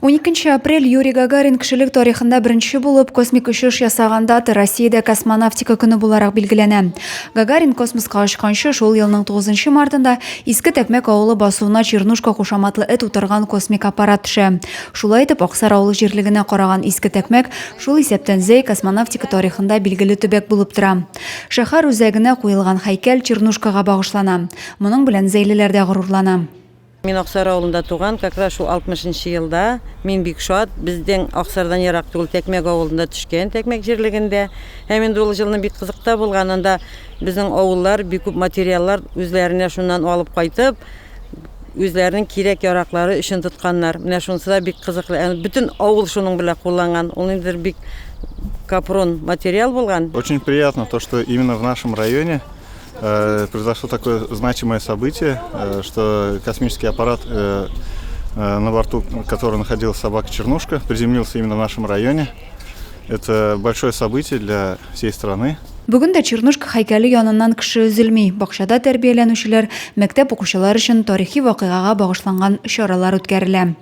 12 апрель Юрий Гагарин кешелек тарихында беренче булып космик очыш ясаган дата Россиядә космонавтика көне буларак билгеләнә. Гагарин космоска очканчы шул елның 9 мартында Иске Тәкмәк авылы басуына Чернушка кушаматлы эт утырган космик аппарат төшә. Шулай итеп, Аксар авылы җирлегенә караган Иске Тәкмәк, шул исәптән Зәй космонавтика тарихында билгеле төбәк булып тора. Шәһәр үзәгенә куелган һәйкәл Чернушкага багышлана. Моның белән зәйлеләр дә горурлана. Мин Аксар авылында туган, как раз шул 60 нчы елда. Мин бик шат, безнең Аксардан ерак түгел Тәкмәк авылында төшкән, Тәкмәк җирлегендә. Һәм инде ул җылны бик кызык та булган, анда безнең авыллар бик күп материаллар үзләренә шуннан алып кайтып, үзләренең кирәк-яраклары өчен тотканнар. Менә шунысы да бик кызыклы. Ә бөтен авыл шуның белән кулланган. Ул ниндидер бик капрон материал булган. Очень приятно то, что именно в нашем районе Э, произошло такое значимое событие, э, что космический аппарат, э, на борту которого находилась собака Чернушка, приземлился именно в нашем районе. Это большое событие для всей страны. Бүген дә Чернушка һәйкәле яныннан кеше өзелми. Бакчада тәрбияләнүчеләр, мәктәп укучылар өчен тарихи вакыйгага багышланган чаралар үткәрелә.